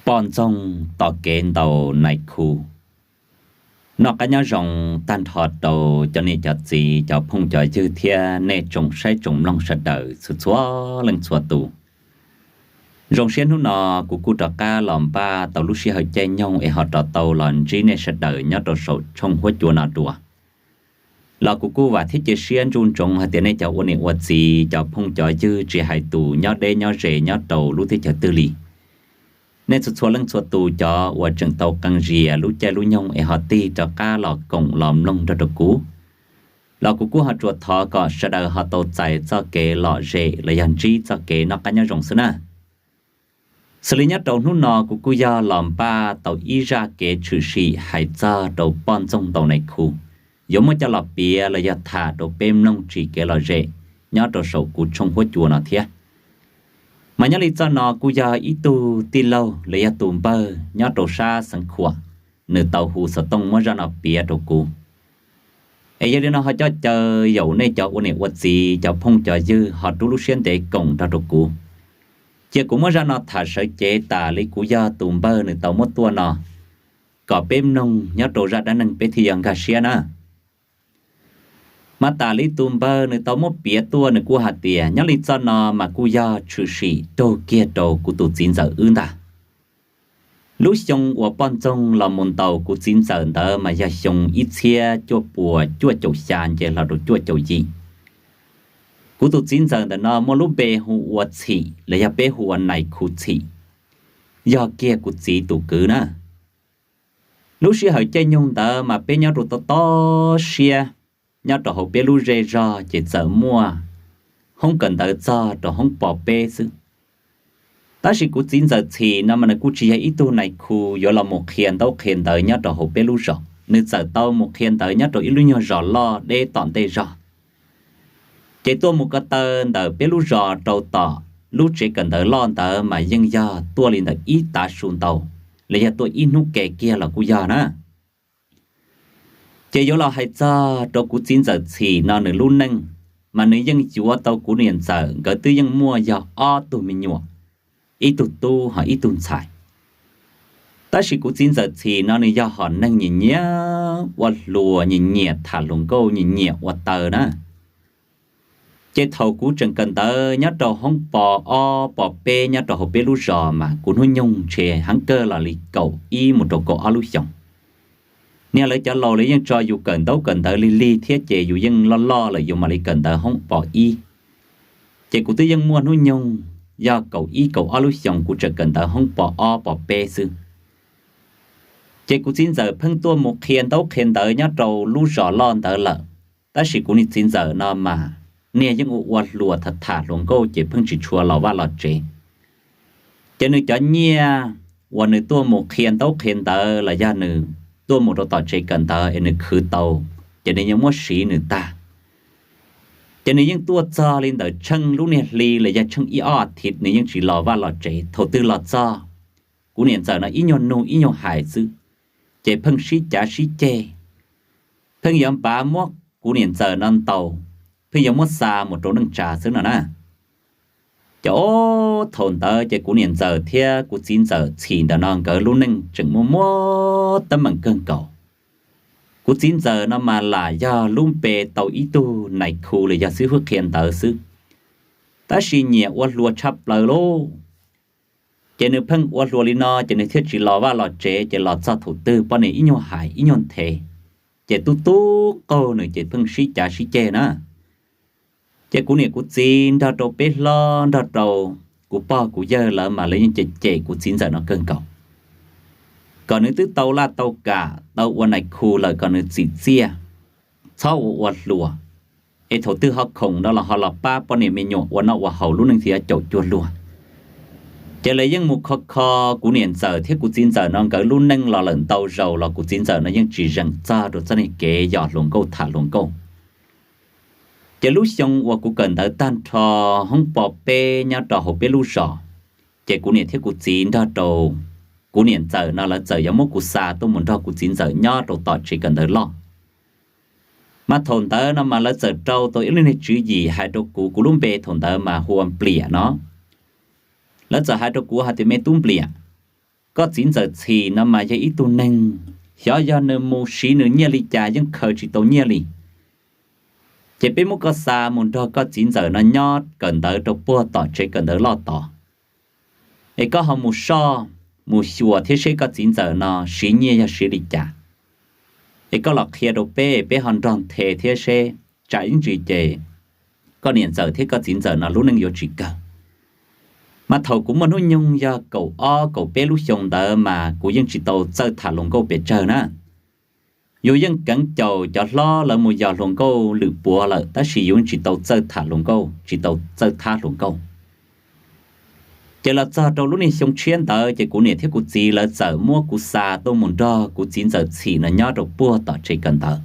Poj ntxoog tom kev ntaus nais khu. Noj qab nyob zoo tag nrho rau cov niam cov txiv, cov phooj cov ywg thiab nej tsoom saib tsoom mloog sawv daws txhua txhua leej txhua tus. Zoo siab hnub no kuv kuj rov qab los npaj tau lub sij hawm caij nyoog es ho rov tau los ntsib nej sawv daws nyob rau saum tshooj huab cua no dua. Los kuv kuj vam thiab cia siab ntsuj ntsoov hais tias nej cov ua niam ua txiv, cov phooj cov ywg tsis hais tus nyob deb nyob ze nyob rau lub teb chaws twg li, nej txhua txhua leej txhua tus cov uas tseem tau qee zias lub caij lub nyoog es ho tig rov qab los koom los mloog nrog rau kuv, los kuv kuj ho tsuas thov kom sawv daws ho tau txais txoj kev lom zem los yog ntsib txoj kev noj qab nyob zoo xwb na. Xws li nyob rau hnub no kuv kuj yog los npaj tau ib zaj kev tshwm sim hais txog rau poj ntxoog ntaus nais khu, yuav muab coj los piav los yog tham rau peb mloog tsim kev lom zem nyob rau saum kuv tshooj huab cua no thiab. Mas nyob li txoj no kuj yog ib tug tij laug los yog tus npawg nyob rau sab xeev Khuam, nws tau hu xov tooj muab zaj no piav rau kuv. Es yog li no ho coj caw yaum nej cov ua niam ua txiv, cov phooj cov ywg ho rub lub siab ntev koom nrog rau kuv. Cia kuv muab zaj no tham sawv cev tas li kuv yog tus npawg nws tau muab tuaj no, kom peb mloog nyob rau zaj dab neeg peb thiaj yog nkag siab na. Mas tas li tus npawg nws tau muab piav tuaj nws kuj hais tias nyob li txoj no mas kuj yog tshwm sim raug kiag rau kuv tus txiv ntxawm wb ntag. Lub xyoo uas poj ntxoog los mus ntaus kuv txiv ntxawm ntawd mas yog xyoo ib txhiab cuaj puas cuaj caum xya nce hlo rau cuaj caum yim. Kuv tus txiv ntxawm ntawm no muaj lub npe hu ua Txhim los yog peb hu ua Nais Khu Txhim, yog kiag kuv txiv tus kwv na. Lub sij hawm caij nyoog ntawd mas peb nyob rau tob tob siab, nyob rau hauv peb lub zej zog ces txawm muaj hoob kawm ntawv txog rau hoob pos peb xwb. Tab sis kuv txiv ntxawm Txhim no mas nws kuj tsis yog ib tug nais khu yuav los mus qhia ntaub qhia ntawv nyob rau hauv peb lub zos, nws txawm tau mus qhia ntawv nyob rau ib lub nyuag zos loj deb tom ntej zog. Ces tuaj mus ko taw ntawm peb lub zos rau tom lub tsev kawm ntawv loj ntawd mas yeej yog tuaj li ntawm ib tav su ntau, los yog tuaj ib hnub ke kiag los kuj yog na. Ces yuav los hais txog rau kuv txiv ntxawm Txhim no nws lub neej, mas nws yeej yuav tau kuv niam ntxawm nkawd twb yeej muaj yog ob tug me nyuam, ib tug tub ho ib tug ntxhais. Tab sis kuv txiv ntxawm Txhim no nws yog hom neeg nyiam nyiam ua hluas, nyiam nyiam tham hluas nkauj, nyiam nyiam ua taw na. Ces thaum kuv tseem kawm ntawv nyob rau hoob pos ob pos peb nyob rau hauv peb lub zos mas kuv hnub nyoog ntshe heev kawg los li kaum ib mus rau kaum ob lub xyoos. Niag lawv cov laus lawv yeej tso yus kawm ntaub kawm ntawv lig lig thiab ces yus yeej loj loj lawm yus mam li kawm ntawv hoob pos ib. Ces kuv twb yeej muaj hnub nyoog yog kaum ib kaum ob lub xyoos kuv tseem kawm ntawv hoob pos ob pos peb xwb. Ces kuv txiv ntxawm pheej tuaj mus qhia ntaub qhia ntawv nyob rau lub zos loj ntawd lawm, tab sis kuv niag txiv ntxawm no mas niag yeej ua ua hluas tham tham hluas nkauj ces pheej tsis tshua los vaj los tsev. Ces nws cov nyiaj uas nws tuaj mus qhia ntaub qhia ntawv los yog nws tuaj mus rau tom tsev kawm ntawv es nws khwv tau, ces nws yeej muab siv nws tag. Ces nws yeej tuaj txog li ntawm tsheej lub niag hli los yog tsheej ib ob as thiv nws yeej tsis los vaj los tsev. Thaum twg los txog, kuv niam ntxawm no ib nyuag nug ib nyuag hais xwb, ces pheej sib cav sib ceg, pheej yuav npav muab kuv niam ntxawm no ntaus, pheej yuav muab xa mus rau neej tsa xwb no na. Ces ob thaum ntawd ces kuv niam ntxawm thiab kuv txiv ntxawm Txhim ntawm no nkawd lub neej tseem muaj muab teeb meem kawg nkaus. Kuv txiv ntxawm no mas lam yog lub npe tau ib tug nais khu los yog xib hwb qhia ntawv xwb, tab sis nyiam ua hluas tshaj plaws lauj. Ces nws pheej ua hluas li no ces nws thiaj tsis los vaj los tsev, ces los txog thaum twg poj niam ib nyuag hais ib nyuag nthe, ces tub tub qaug nws ces pheej sib cav sib ceg na. Ces kuv niam kuv txiv nrog rau peb hlob nrog rau kuv pog kuv yawg lawv mas lawv yeej cem cem kuv txiv ntxawm no kawg nkaus, kom nws twb tau laj tau kam tau ua nais khu lawm kom nws txim txiaj, txhob ua ua hluas, es thaum twg ho khoom no los ho los pab poj niam me nyuam ua noj ua haus lub neej thiaj caum cuag luag. Ces lawv yeej mus kho kho kuv niam ntxawm thiab kuv txiv ntxawm no nkawd lub neej los lawm ntau zaus los kuv txiv ntxawm no yeej tsis zeem txog rau txoj niag kev yos hluas nkauj tham hluas nkauj. Ces lub xyoo uas kuv kawm ntawv tag nrho hoob pos peb nyob rau hauv peb lub zos, ces kuv niam thiab kuv txiv nrog rau kuv niam ntxawm no lawv txawm yuav muab kuv xa tuaj mus nrog kuv txiv ntxawm nyob rau tom tsev kawm ntawv loj. Mas thaum ntawd no mas lawv txawm rau tau ib lub niag tswv yim hais rau kuv, kuv lub npe thaum ntawd mas hu ua Npliam no. Lawv txawm hais rau kuv hais tias me tub Npliam, koj txiv ntxawm Txhim no mas yog ib tug neeg xyov yog nws mus siv nws nyiaj li cas yeej khaws tsis tau nyiaj li. Ces peb muab koj xa mus nrog koj txiv ntxawm no nyob kawm ntawv rau puag tom tsev kawm ntawv loj tod, es koj ho mus soj, mus xyuas thiab seb koj txiv ntxawm no siv nyiaj yog siv li cas, es koj los qhia rau peb, peb ho nrog nthe thiab seb tsam ib ntsis ces koj niam ntxawm thiab koj txiv ntxawm no lub neej yuav tsis kawg. Mas thaum kuv muaj hnub nyoog yog kaum ob kaum peb lub xyoo ntawd mas kuv yeej tsis tau txawj tham hluas nkauj pes tsawg na. Yus yeej keev caum cov hlob lawv mus yos hluas nkauj lwm puav lawm tab sis yus yeej tsis tau txawj tham hluas nkauj, tsis tau txawj thab hluas nkauj. Ces los txog rau lub niag xyoo tshiab ntawd ces kuv niam thiab kuv txiv lawv txawm muab kuv xa tuaj mus nrog kuv txiv ntxawm Txhim no nyob rau puag tom tsev kawm ntawv.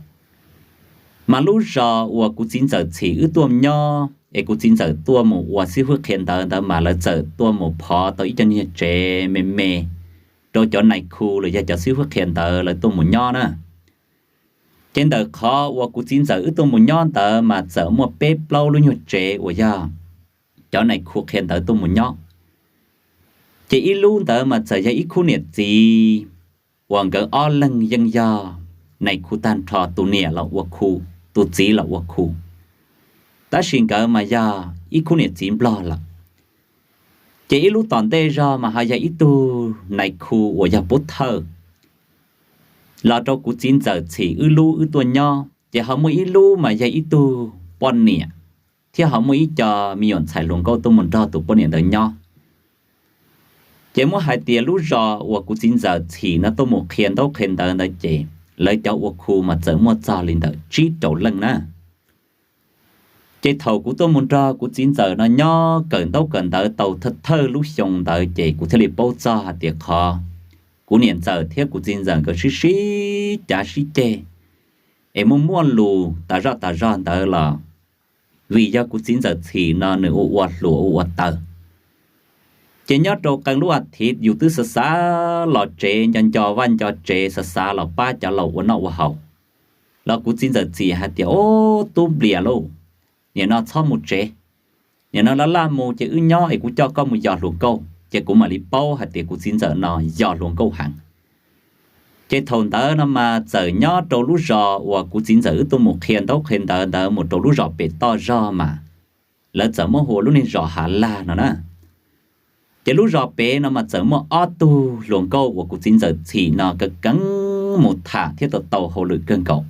Mas lub zos uas kuv txiv ntxawm Txhim wb tuaj nyob es kuv txiv ntxawm tuaj mus ua xib hwb qhia ntawv ntawd mas lawv txawm tuaj mus phov tau ib co niag tsev me me rau cov nais khu los yog cov xib hwb qhia ntawv lawv tuaj mus nyob na. Ces ntawm qhov uas kuv txiv ntxawm wb tuaj mus nyob ntawd mas txawm muaj peb plaub lub nyuag tsev uas yog cov nais khu qhia ntawv tuaj mus nyob. Ces ib lub ntawd mas txawm yog ib khub niam txiv uas nkawd ob leeg yeej yog nais khu tag nrho, tus niam los ua khu, tus txiv los ua khu, tab sis nkawd mas yog ib khub niam txiv nplog lawm. Ces ib lub tom ntej zog mas ho yog ib tug nais khu uas yog pov thawj los rau kuv txiv ntxawm Txhim wb lub wb tuaj nyob. Ces ho muaj ib lub mas yog ib tug poj niam thiab ho muaj ib co me nyuam ntxhais hluas nkauj tuaj mus nrog tus poj niam ntawd nyob. Ces muab hais tias lub zos uas kuv txiv ntxawm Txhim no tuaj mus qhia ntaub qhia ntawv ntawd ces lawv cov ua khu mas txawm muaj txog li ntawm tsib rau leej na. Ces thaum kuv tuaj mus nrog kuv txiv ntxawm no nyob kawm ntaub kawm ntawv tau thawj thawj lub xyoo ntawd ces kuv thiaj li paub txog hais tias qhov kuv niam ntxawm thiab kuv txiv ntxawm nkawd sib sib cav sib ceg es muaj muaj lus tas zoj tas zog ntawd los vim yog kuv txiv ntxawm Txhim no nws ua ua hluas ua ua taws. Ces nyob rau qee lub a thiv yus twb xav xav los tsev, nco nco vaj nco tsev, xav xav los pab cov laus ua noj ua haus, los kuv txiv ntxawm Txhim hais tias, Ob, tub Nplias lauj, nim no txhob mus tsev, nim no laj laj mus ces wb nyob es kuv coj koj mus yos hluas nkauj. Ces kuv mam li paub hais tias kuv txiv ntxawm no yos hluas nkauj heev. Ces thaum ntawd no mas txawm nyob rau lub zos uas kuv txiv ntxawm wb tuaj mus qhia ntaub qhia ntawv ntawd mus rau lub zos pem toj zog mas lawv txawm muab hu ua lub niag zos Hav Laj no na. Ces lub zos pem no mas txawm muaj ob tug hluas nkauj uas kuv txiv ntxawm Txhim no keev keev mus tham thiab tau tau hauj lwm kawg nkaus.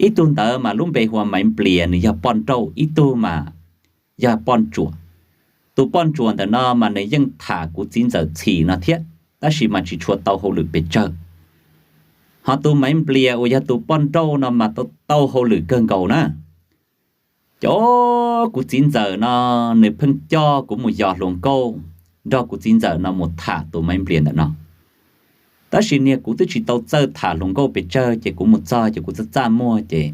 Ib tug ntawd mas lub npe hu ua Maiv Nplias, nws yog poj nrauj, ib tug mas yog poj ntsuam. Tus poj ntsuam ntawm no mas nws yeej tham kuv txiv ntxawm Txhim no thiab, tab sis mas tsis tshua tau hauj lwm pes tsawg. Ho tus Maiv Nplias uas yog tus poj nrauj no mas tau tau hauj lwm kawg nkaus na. Ces kuv txiv ntxawm no nws pheej coj kuv mus yos hluas nkauj, nrog kuv txiv ntxawm no mus tham tus Maiv Nplias ntawm no. Tab sis niag kuv twb tsis tau txawj tham hluas nkauj pes tsawg ces kuv mus txog ces kuv txaj txaj muag ces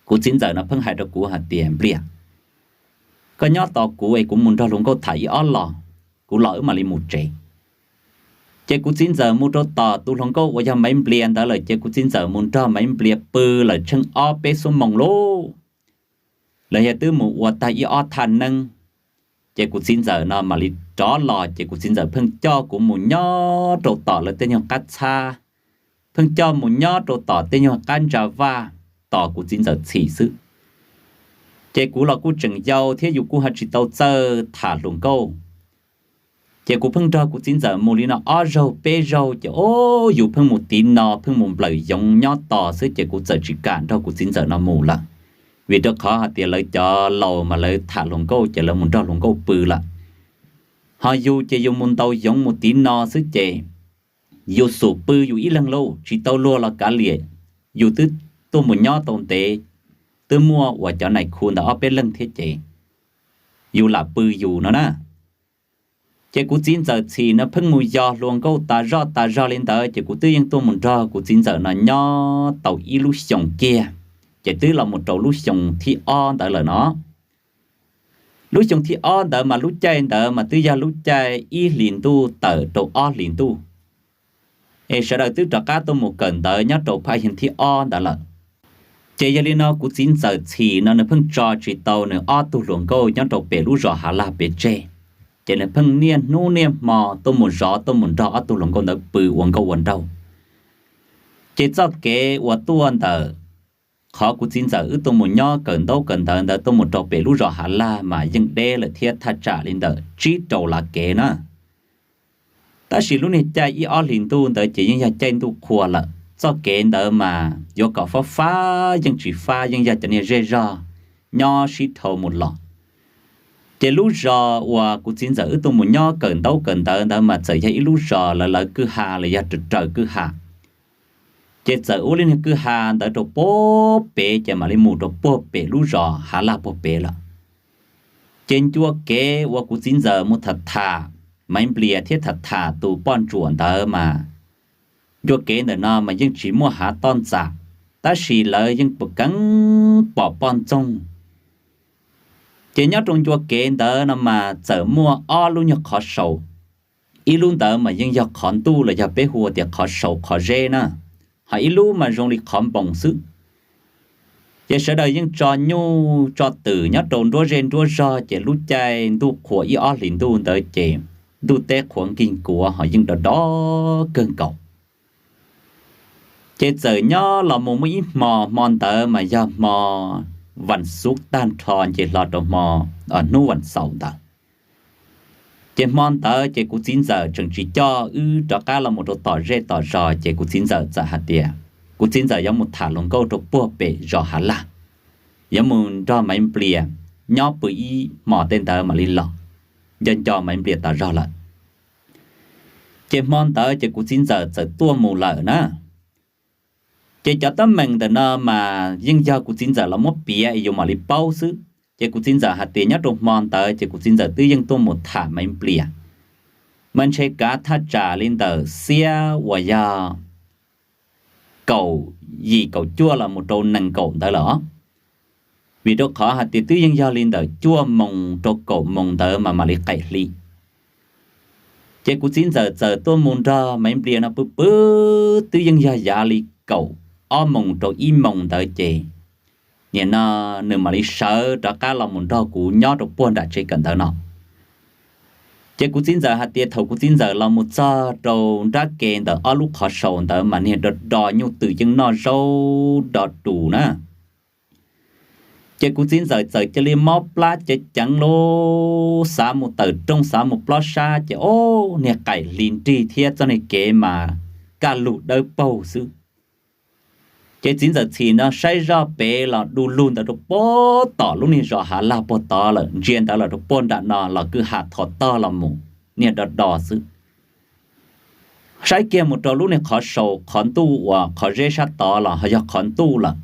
kuv txiv ntxawm no pheej hais rau kuv hais tias, Nplias, koj nyob tos kuv es kuv mus nrog hluas nkauj tham ib ob los, kuv los wb mam li mus tsev. Ces kuv txiv ntxawm mus rau tom tus hluas nkauj uas yog Maiv Nplias ntawd lawm ces kuv txiv ntxawm mus nrog Maiv Nplias pw lawm tsheej ob peb xuab moos lauj. Lawv yog twb mus ua tag ib ob thaj neeb, ces kuv txiv ntxawm no mam li rov los ces kuv txiv ntxawm pheej coj kuv mus nyob rau tom lawv tej nyuag qab txhab, pheej coj mus nyob rau tom tej nyuag qab ntsa vaj tos kuv txiv ntxawm Txhim xwb. Ces kuv los kuj tseem yau thiab yus kuj ho tsis tau txawj tham hluas nkauj. Ces kuv pheej nrog kuv txiv ntxawm mus li no ob zaug peb zaug ces o, yus pheej mus tiv no pheej mus nplawm yoov nyob tos xwb ces kuv txawm tsis kam nrog kuv txiv ntxawm no mus lawm. Vim rau qhov hais tias lawv cov laus mas lawv tham hluas nkauj ces lawv mus nrog hluas nkauj pw lawm. Ho yus ces yus mus ntaus yoov mus tiv no xwb ces yus xum pw yus ib leeg lauj, tsis tau luag los kav liam. Yus twb tuaj mus nyob tau ntev, twb muaj uas cov nais khu ntawd ob peb leeg thiab ces yus lam pw yus no na. Ces kuv txiv ntxawm Txhim no pheej mus yos hluas nkauj tas zoj tas zog li ntawd ces kuv twb yeej tuaj mus nrog kuv txiv ntxawm no nyob tau ib lub xyoos kiag, ces twb los mus rau lub xyoo thib ob ntawd lawm no. Lub xyoo thib ob ntawd mas lub caij ntawd mas twb yog lub caij ib hlis ntuj tawm rau ob hlis ntuj, es sawv daws twb rov qab tuaj mus kawm ntawv nyob rau phaj xyoo thib ob ntawd lawm. Ces yog li no kuv txiv ntxawm Txhim no nws pheej tso tsis tau nws ob tug hluas nkauj nyob rau pem lub zos Hav Laj pem tseg. Ces nws pheej niaj hnub niaj hmo tuaj mus zov tuaj mus nrog ob tug hluas nkauj ntawd pw ua nkauj ua nraug. Ces txoj kev uas tuaj ntawm qhov kuv txiv ntxawm wb tuaj mus nyob kawm ntaub kawm ntawv ntawd tuaj mus rau pem lub zos Hav Laj mas yeej deb lawm thiab thaj tsam li ntawm tsib rau lav kev na. Tab sis lub niag caij ib ob hlis ntuj ntawd ces yeej yog caij ntuj qhua lawm, txoj kev ntawd mas yuav kom fab fab yeej tsis fab, yeej yog cov niag zej zog nyob sib dhau mus los. Ces lub zos uas kuv txiv ntxawm wb tuaj mus nyob kawm ntaub kawm ntawv ntawd mas txawm yog ib lub zos lawv lawv kwj ha los yog raws raws kwj ha. Ces txawm ua li niag kwj ha ntawd rau puag pem ces mam li mus rau puag pem lub zos Hav Laj puag pem lawm. Ces ncua kev uas kuv txiv ntxawm mus tham tham Maiv Nplias thiab tham tham tus poj ntsuam ntawd mas ncua kev ntawm no mas yeej tsis muaj hav toj ntxas, tab sis lawv yeej puas keev pom poj ntxoog. Ces nyob rau ncua kev ntawd no mas txawm muaj ob lub nyuag qhov sau, ib lub ntawd mas yeej yog qhov ntuj los yog peb hu tias qhov sau qhov zeb na, ho ib lub mas zoo li qhov npoos xwb. Ces sawv daws yeej tso nyuj tso twm nyob rau nruab zej nruab zog, ces lub caij ntuj qhua ib ob hlis ntuj ntawd ces ntuj teb qhuav nkig nkuav ho yeej do do kawg nkaus. Ces txawm nyob los mus muaj ib hmo, hmo ntawd mas yog hmo vas xuv tag nrho nce hlo rau hmo hnub vas xaum ntawd. Ces hmo ntawd ces kuv txiv ntxawm tseem tsis coj wb rov qab los mus rau tom zej tom zos, ces kuv txiv ntxawm txawm hais tias kuv txiv ntxawm yuav mus tham hluas nkauj rau puag pem zos Hav Laj, yuav mus nrog Maiv Nplias nyob pw ib hmos tej ntawd mam li los, nco nco Maiv Nplias tas zog lawm. Ces hmo ntawd ces kuv txiv ntxawm txawm tuaj mus lawm na. Ces cov teeb meem ntawm no mas yeej yog kuv txiv ntxawm los muab piav yus mam li paub xwb. Ces kuv txiv ntxawm hais tias nyob rau hmo ntawd ces kuv txiv ntxawm twb yeej tuaj mus tham Maiv Nplias, mas ntshe kav thaj tsam li ntawm xiab uas yog kaum yim kaum cuaj los mus rau nees nkaum ntawd lawm os. Vim rau qhov hais tias twb yeej yog li ntawm cuaj moos rau kaum moos ntawd mas mam li qaim hli. Ces kuv txiv ntxawm txawm tuaj mus nrog Maiv Nplias no pw pw, twb yeej yog yav li kaum ob moos rau ib moos ntawd ces nim no nws mam li sawv rov qab los mus nrog kuv nyob rau puag nram tsev kawm ntawv no. Ces kuv txiv ntxawm hais tias thaum kuv txiv ntxawm los mus txog rau nrab ke ntawm ob lub qhov sau ntawd mas niag do do nyuj twm yeej noj zaub do dus na. Ces kuv txiv ntxawm txawm cia li mob plab ceev ceev lub xav mus tawm rooj xav mus plob sab ces ob niag qaim hli nrig thiab txoj niag kev mas kaj lug dawb paug xwb. Ces txiv ntxawm txhim no saib zoj pem los du lug ntawd rau puag tom lub niag zos Hav Laj puag tod lawm, ntsia ntawd los rau puag nram no los kwj ha thov tog los mus niag do do xwb. Saib kiag mus rau lub niag qhov sau qhov ntuj uas qhov zeb sab tod los ho yog qhov ntuj lawm.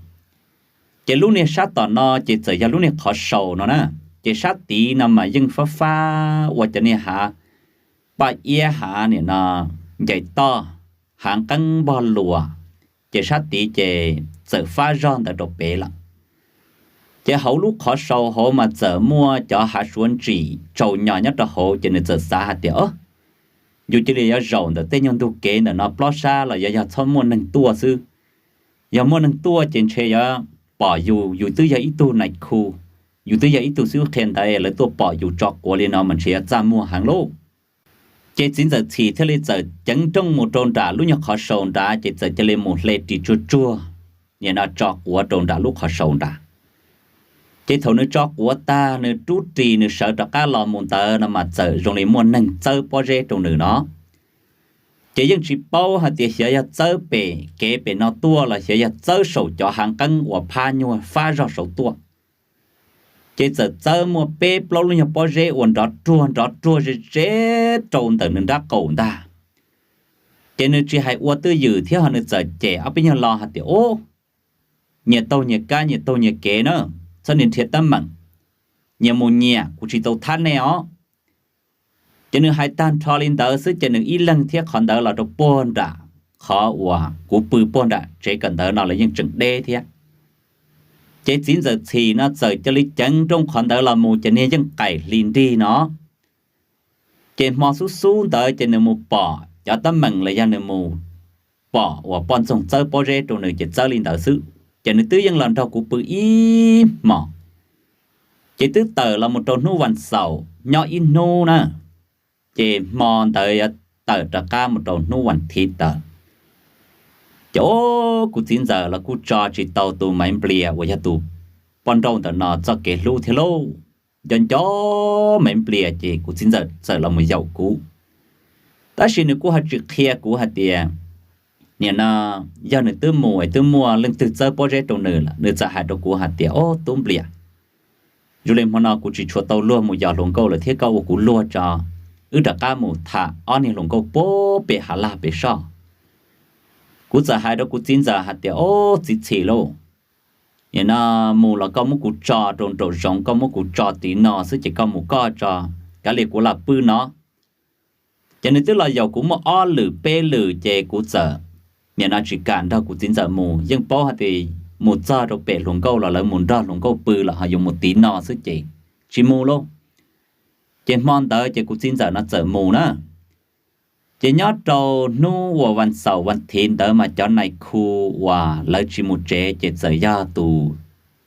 Ces lub niag sab tom no ces txawm yog lub niag qhov sau no na, ces sab tid no mas yeej fab fab ua cov niag hav paj iab hav nim no ncaim toj, hav nqeeb npog luas, ces sab tid ces txawm fab zog ntawd rau pem lawm. Ces hauv lub qhov sau hauv mas txawm muaj cov hav suav ntsim tsaus nyos nyob rau hauv ces nws txawm xav hais tias yus cia li yuav zaum ntawm tej nyuag ntug kev ntawm no plob sab los yuav yog txhob muaj neeg tuaj xwb. Yog muaj neeg tuaj ces ntshe yuav pom yus, yus twb yog ib tug nais khu, yus twb yog ib tug xib hwb qhia ntawv, lawv tuaj pom yus tso quav li no mas ntshe yuav txaj muag heev lauj. Ces txiv ntxawm txhim thiaj li txawm ceev rooj mus rau nram lub nyuag qhov sau nrad ces txawm cia li mus hle ris tsuag tsuag, nim no tso quav rau nram lub qhov sau nrad. Ces thaum nws tso quav tag nws rub ris nws sawv rov qab los mus ntawd no mas txawm zoo li muaj neeg txawb pob zeb rau nws no. Ces yeej tsis paub hais tias xyov yog txawb pem kev pem no tuaj los xyov yog txawb saum cov hav nqeeb uas phab nyuag fab zog saud tuaj. Ces txawm txawb muaj peb plaub lub nyuag pob zeb uas nrov ruag nrov ruag ze ze rau ntawm nws nrab qaum ntag. Ces nws tsis hais ua twj ywm thiab ho nws txawm cem ob peb nyuag lo hais tias, Ub, nyias taug nyias kab nyias taug nyias kev na, txhob nrhiav teeb meem, nyias mus nyias, kuv tsis tau thab nej os. Ces nws hais tag nrho li ntawd xwb ces nws ib leeg thiab qhov ntawd los rau puag nram qhov uas kuv pw puag nram tsev kawm ntawv no los yeej tseem deb thiab. Ces txiv ntxawm txhim no txawm cia li ceev rooj qhov ntawd los mus ces niag yeej qaim hli nrig no. Ces hmo xub xub ntawd ces nws mus pom cov teeb meem los yog nws mus pom uas poj ntxoog txawb pob zeb rau nws ces txawb li ntawd xwb, ces nws twb yeej los nrog kuv pw ib hmos. Ces twb tawm los mus rau hnub vas xaum nyob ib hnub na, Ces hmo ntawd yuav tawm rov qab mus rau hnub vas thiv tawm, ces o, kuv txiv ntxawm los kuj tso tsis tau tus Maiv Nplias uas yog tus poj nrauj ntawm no txoj kev hlub thiab lauj. Nco nco Maiv Nplias ces kuv txiv ntxawm txawm los mus yaum kuv, tab sis nws kuj ho tsis qhia kuv hais tias, nim no yog nws twb mus es twb muaj leej twg txawb pob zeb rau nws lawm. Nws txawm hais rau kuv hais tias, o, tub Nplias, zoo li hmo no kuv tsis tshua tau luag mus yos hluas nkauj lawm thiab, koj ua kuv luag tso, wb rov qab mus tham ob niag hluas nkauj puag pem hav laj pem soj. Kuv txawm hais rau kuv txiv ntxawm hais tias, o, txiv txhim lauj, nim no mus los koj muab kuv tso rau nraum zoov, koj muab kuv tso tiv no xwb ces koj mus koj tso, kav liam kuv los pw no. Ces nws twb los yaum kuv muaj ob lwm peb lwm ces kuv txawm, nim no tsis kam nrog kuv txiv ntxawm mus, yeej paub hais tias mus txog rau pem hluas nkauj los lawv mus nrog hluas nkauj pw los ho yuav mus tiv no xwb ces tsis mus lauj. Ces hmo ntawd ces kuv txiv ntxawm no txawm mus na. Ces nyob rau hnub uas vas xaum vas thiv ntawd mas cov nais khu uas lawv tsis mus tsev ces txawm yog tus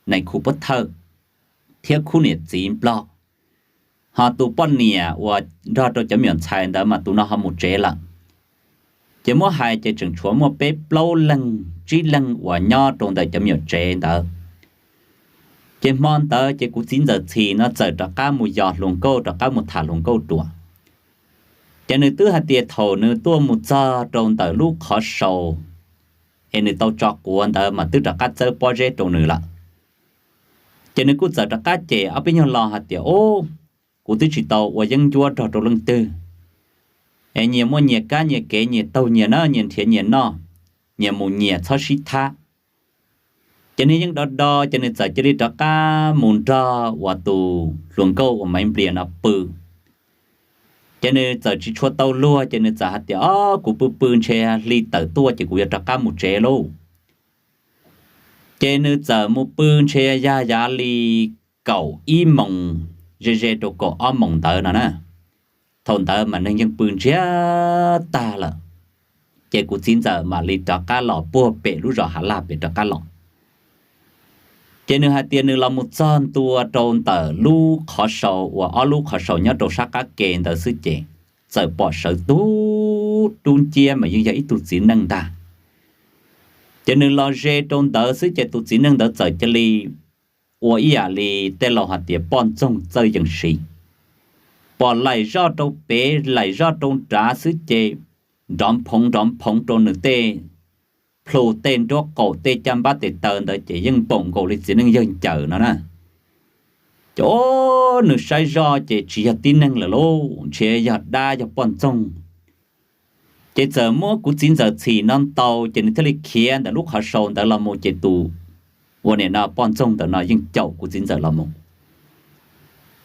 nais khu pov thawj thiab khub niam txiv nplog, ho tus poj niam uas nrog rau cov me nyuam ntxhais ntawd mas tus no ho mus tsev lawm. Ces muab hais ces tseem tshuav muaj peb plaub leeg tsib leeg uas nyob rau ntawm cov me nyuam tsev ntawd. Ces hmo ntawd ces kuv txiv ntxawm Txhim no txawm rov qab mus yos hluas nkauj, rov qab mus tham hluas nkauj dua. Ces nws twb hais tias thaum nws tuaj mus txog rau ntawm lub qhov sau es nws tau tso quav ntawd mas twb rov qab txawb pob zeb rau nws lawm. Ces nws kuj txawm rov qab cem ob peb nyuag lo hais tias, ub, kuv twb tsis tau ua yeeb ncuab nrog rau leej twg, es nyias muaj nyias kab nyias kev, nyias taug nyias na, nyias nrhiav nyias noj, nyias mus nyias txhob sib thab. Ces nws yeej do do ces nws txawm cia li rov qab mus nrog uas tus hluas nkauj uas Maiv Nplias no pw. Ces nws txawm tsis tshua tau luag ces nws txawm hais tias, o, kuv pw pw ntshe hli tawm tuaj ces kuv yuav rov qab mus tsev lauj. Ces nws txawm mus pw ntshe yog yav li kaum ib moos ze ze rau kaum ob moos ntawd no na. Thaum ntawd mas neeg yeej pw ntsiag tag lawm. Ces kuv txiv ntxawm mam li rov qab los puag pem lub zos Hav Laj pem rov qab los. Ces nws hais tias nws los mus txog ntua rau ntawm lub qhov sau uas ob lub qhov sau nyob rau sab qab ke ntawd xwb ces txawm pom sawv tug dub nciab mas yeej yog ib tug txiv neej ntag. Ces nws los ze rau ntawd xwb ces tus txiv neej ntawd txawm cia li ua ib yam li tej laus hais tias poj ntxoog txawj yees siv, pom laim zoj rau pem laim zoj rau nrad xwb ces nrov phoov nrov phoov rau nws tej plhu tej nruab qaum tej caj npab tes taw ntawd ces yeej npaum nkaus li txiv neej yawg ncaws no na. Ces nws saib zoj ces tsis yog tib neeg lawm lauj, ntshe yog dab yog poj ntxoog. Ces txawm muab kuv txiv ntxawm Txhim no ntaus ces nws thiaj li khiav ntawm lub qhov sau ntawd los mus ces tus uas nim no poj ntxoog ntawm no yeej caum kuv txiv ntxawm los mus.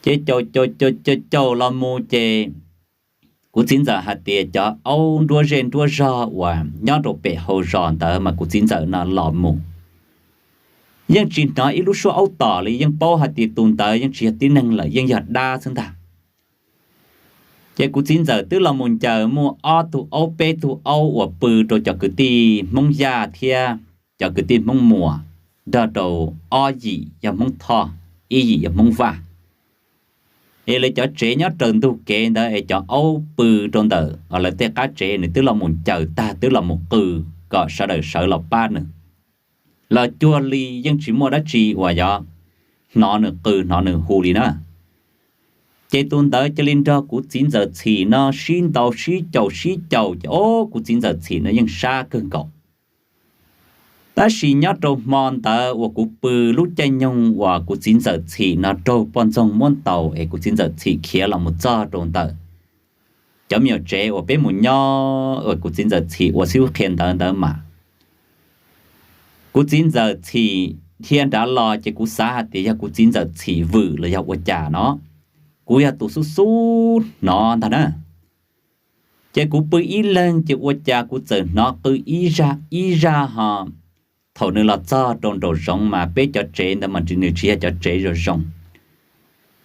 Ces caum caum caum caum caum los mus ces kuv txiv ntxawm hais tias cov aub nruab zej nruab zog uas nyob rau pem hauv zos ntawd mas kuv txiv ntxawm no los mus yeej tsis hnov ib lub suab aub tom li, yeej paub hais tias tus ntawd yeej tsis yog tib neeg lawm, yeej yog dab xwb ntag. Ces kuv txiv ntxawm twb los mus ncaws muaj ob tug aub peb tug aub uas pw rau cov kwv tij Hmoob Yaj thiab cov kwv tij Hmoob Muas, nrog rau ob yim yog Hmoob Thoj, ib yim yog Hmoob Vaj. Es lawv cov tsev nyob raws ntug kev ntawd es cov aub pw rau ntawm lawv tej qab tsev, nws twb los mus ncaws tag twb los mus qw kom sawv daws sawv los pab nws. Los cuag li yeej tsis muaj dab tsi uas yuav hnov nws qw hnov nws hu li na. Ces tus ntawd cia li nrog kuv txiv ntxawm Txhim no sib ntaus sib caum sib caum ces o, kuv txiv ntxawm Txhim no yeej sab kawg nkaus. Tab sis nyob rau hmo ntawd uas kuv pw lub caij nyoog uas kuv txiv ntxawm Txhim no raug poj ntxoog muab ntaus es kuv txiv ntxawm Txhim khiav los mus txog rau ntawm cov me nyuam tsev uas peb mus nyob uas kuv txiv ntxawm Txhim ua xib hwb qhia ntawv ntawd mas kuv txiv ntxawm Txhim dhia nrad los ces kuv xav hais tias yog kuv txiv ntxawm Txhim vwm los yog ua cas no, kuv yog tus xub xub hnov ntag na. Ces kuv pw ib leeg ces ua cas kuv txawm hnov qw ib zaj ib zaj ho. Thaum nws los txog rau nraum zoov mas peb cov tsev ntawd mas nws tsis yog cov tsev zoo zoo,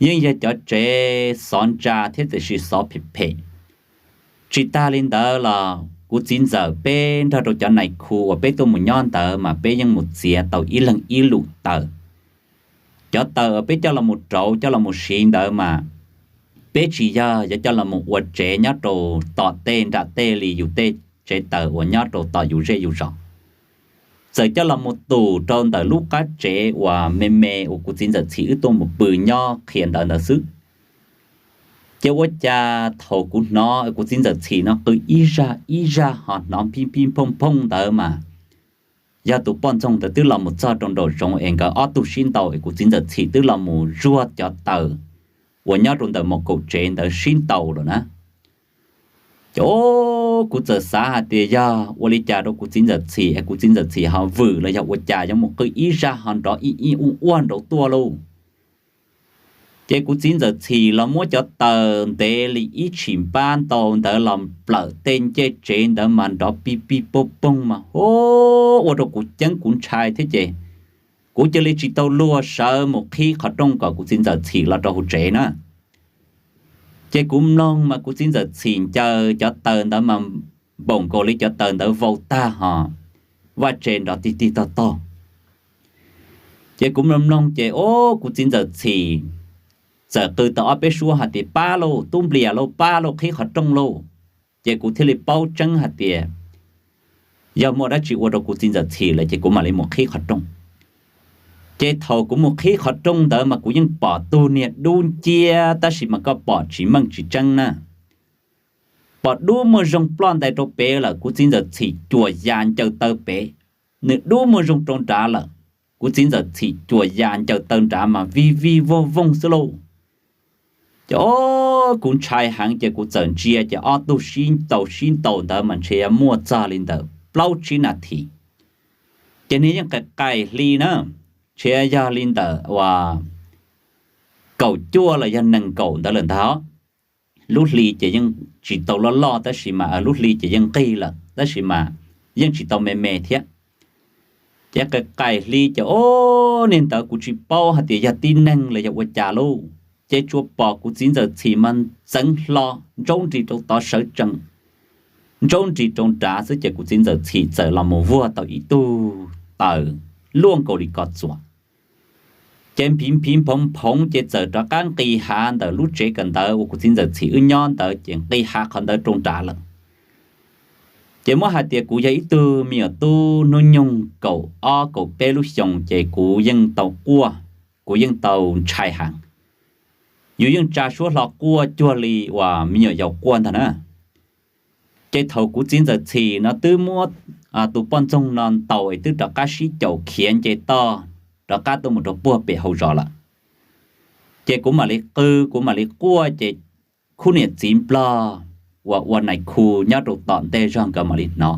yeej yog cov tsev xov ntsa thiab tiam sis xov phem phem. Tsis tag li ntawd los kuv txiv ntxawm peb nrog rau cov nais khu uas peb tuaj mus nyob ntawd mas peb yeej mus txiav tau ib leeg ib lub taws. Cov taws uas peb coj los mus rauv coj los mus siv ntawd mas peb tsis yog yuav coj los mus ua tsev nyob rau tom tej nram tej li yus tej tsev taws uas nyob rau tom yus zej yus zos. Txawm coj los mus tum rau ntawm lub qab tsev uas me me uas kuv txiv ntxawm Txhim wb tuaj mus pw nyob qhia ntawv ntawd xwb. Ces ua cas thaum kuv hnov kuv txiv ntxawm Txhim no qw ib zaj ib zaj ho hnov pib pib phooj phooj ntawd mas yog tus poj ntxoog ntawd twb los mus txog rau nraum zoov es nkawd ob tug sib ntaus es kuv txiv ntxawm Txhim twb los mus zuag cov taws uas nyob rau ntawm mom kaum tsev ntawd sib ntaus lawm na. Ces kuv txawm xav hais tias yog ua li cas rau kuv txiv ntxawm Txhim es kuv txiv ntxawm Txhim ho vwm los yog ua cas yuav mus qw ib zaj ho nrov ib ib ub uaj nraud tuaj lauj. Ces kuv txiv ntxawm Txhim los muab cov taws ntev li ib tshim npab ntau ntawd los plawm tej ncej tsev ntawd mas nrov pib pib poog poog mas ua rau kuv ceeb kuv ntshai thiab ces kuv cia li tsis tau luag sawv mus qhib qhov rooj kom kuv txiv ntxawm Txhim los rau hauv tsev na. Ces kuv mloog mas kuv txiv ntxawm Txhim ncaws cov taws ntawd mas npaum nkaus li cov taws ntawd vau tag ho vaj tse nrov tig tig tog tog. Ces kuv mloog mloog ces o, kuv txiv ntxawm Txhim txawm qw tau ob peb suab hais tias pab lauj, tub nplias lauj, pab lauj, qhib qhov rooj lauj. Ces kuv thiaj li paub tseeb hais tias yog muaj dab tsi ua rau kuv txiv ntxawm Txhim lawm ces kuv mam li mus qhib qhov rooj. Ces thaum kuv mus qhib qhov rooj ntawd mas kuv yeej pom tug niag dub nciab tab sis mas koj pom tsis meej tsis tseeb na. Pom dub muaj zoo ploj ntais rau pem lawm, kuv txiv ntxawm Txhim cuam ya ncaws taw pem. Nws dub muaj zoo rau nrad lawm, kuv txiv ntxawm Txhim cuam ya ncaws taw nrad mas vij vij voog voog xwb lauj. Ces o, kuv ntshai heev ces kuv txawm ntsia ces ob tug sib ntaus sib ntaus ntawd mas ntshe muaj txog li ntawm plaub tsib nas this. Ces nws yeej qais qais hli na, ntshe yog li ntawm uas kaum cuaj los yog nees nkaum ntawd lawm ntag. Lub hli ces yeej tsis tau loj loj tab sis mas lub hli ces yeej nqig lawm tab sis mas yeej tsis tau me me thiab. Ces qais qais hli ces o, niag ntawd kuv tsis paub hais tias yog tib neeg los yog ua cas lauj, ces tsuas pom kuv txiv ntxawm Txhim mas ntxeev hlo ntsaub nrig rau tod sawv tsees, ntsaub nrig rau nrad xwb ces kuv txiv ntxawm Txhim txawm los mus vuag tau ib tug taws luaj nkaus li ko txuas. Ces nphiv nphiv nphoov nphoov ces txawm rov qab nqis hav ntawm lub tsev kawm ntawv uas kuv txiv ntxawm Txhim wb nyob ntawd ces nqis hav qhov ntawd rau nrad lawm. Ces muab hais tias kuv yog ib tug me nyuam tub hnub nyoog kaum ob kaum peb lub xyoos ces kuv yeej tau quaj, kuv yeej tau ntshai heev. Yus yeej tsa suab hlo quaj cuag li uas me nyuam yaus quaj ntag na. Ces thaum kuv txiv ntxawm Txhim no twb muab tus poj ntxoog no ntaus es twb rov qab sib caum khiav nce toj rov qab tuaj mus rau puag pem hauv zos lawm. Ces kuv mam li qw, kuv mam li quaj ces khub niam txiv nplog uas ua nais khu nyob rau tom ntej zog nkawd mam li hnov.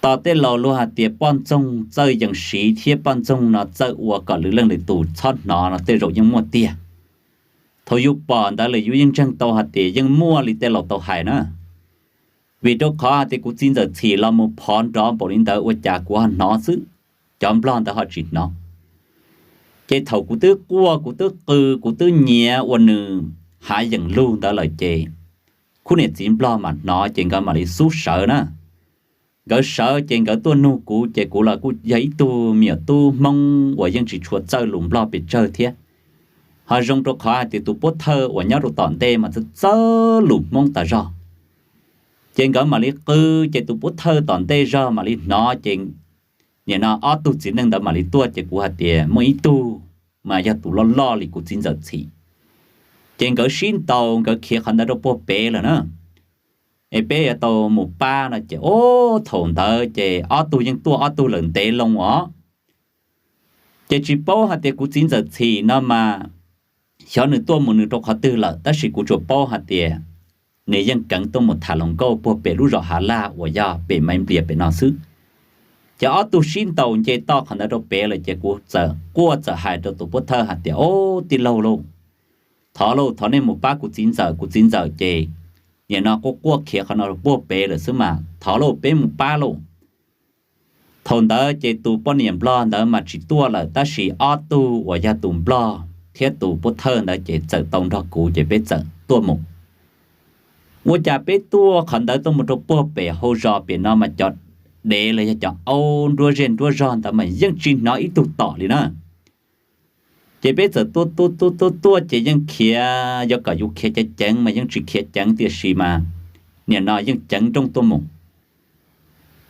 Tos tej laus luag hais tias poj ntxoog txawj yees siv thiab poj ntxoog no txawj ua kom lwm leej lwm tus txhob hnov no tej zaum yeej muaj tiag. Thaum yus pom ntawd lawm yus yeej ntseeg tau hais tias yeej muaj li tej laus tau hais na. Vim rau qhov hais tias kuv txiv ntxawm Txhim los mus phov nrov npaum li ntawd ua cas kuv ho hnov xwb, cov nplog ntawd ho tsis hnov. Ces thaum kuv twb quaj kuv twb qw kuv twb nyiav ua nws hav yeem lug ntawd lawm ces khub niam txiv nplog mam hnov ces nkawd mam li xub sawv na. Nkawd sawv ces nkawd tuaj nug kuv ces kuv los kuj yog ib tug me nyuam tub Hmoob uas yeej tsis tshua txawj lus nplog pes tsawg thiab. Ho zoo rau qhov hais tias tus pov thawj uas nyob rau tom ntej mas txawj txawj lus Hmoob tas zog. Ces nkawd mam li qw, ces tus pov thawj tom ntej zog mam li hnov ces nim no ob tug txiv neej ntawd mam li tuaj ces kuv hais tias muaj ib tug mas yog tus loj loj li kuv txiv ntxawm Txhim. Ces nkawd sib ntaus nkawd khiav qhov ntawd rau puag pem lawm na. Es peb yuav tau mus pab no ces o, thaum ntawd ces ob tug yeej tuaj ob tug lawm ntev loo os. Ces tsis paub hais tias kuv txiv ntxawm Txhim no mas xyov nws tuaj mus nws rau qhov twg lawm tab sis kuv tsuas paub hais tias nws yeej keev tuaj mus tham hluas nkauj puag pem lub zos Hav Laj uas yog pem Maiv Nplias pem no xwb. Ces ob tug sib ntaus nce toj qhov ntawd rau pem lawm ces kuv txawm quaj txawm hais rau tus pov thawj hais tias o, tij laug lauj, thov lauj, thov nej mus pab kuv txiv ntxawm, kuv txiv ntxawm ces nim no quaj quaj khiav qhov no puag pem lawm xwb mas thov lauj peb mus pab lauj. Thaum ntawd ces tus poj niam nplog ntawd mas tsis tuaj lawm tab sis ob tug uas yog tus nplog thiab tus pov thawj ntawd ces txawm tau nrog kuv ces peb txawm tuaj mus. Ua cas peb tuaj qhov ntawd tuaj mus rau puag pem hauv zos pem no mas cov dev los yog cov aub nruab zej nruab zog ntawd mas yeej tsis hnov ib tug tom li na. Ces peb txawm tuaj tuaj tuaj tuaj tuaj ces yeej khiav, yuav kom yus khiav ceev ceev mas yeej tsis khiav ceev tiam sis mas nim no yeej ceev nrooj tuaj mus.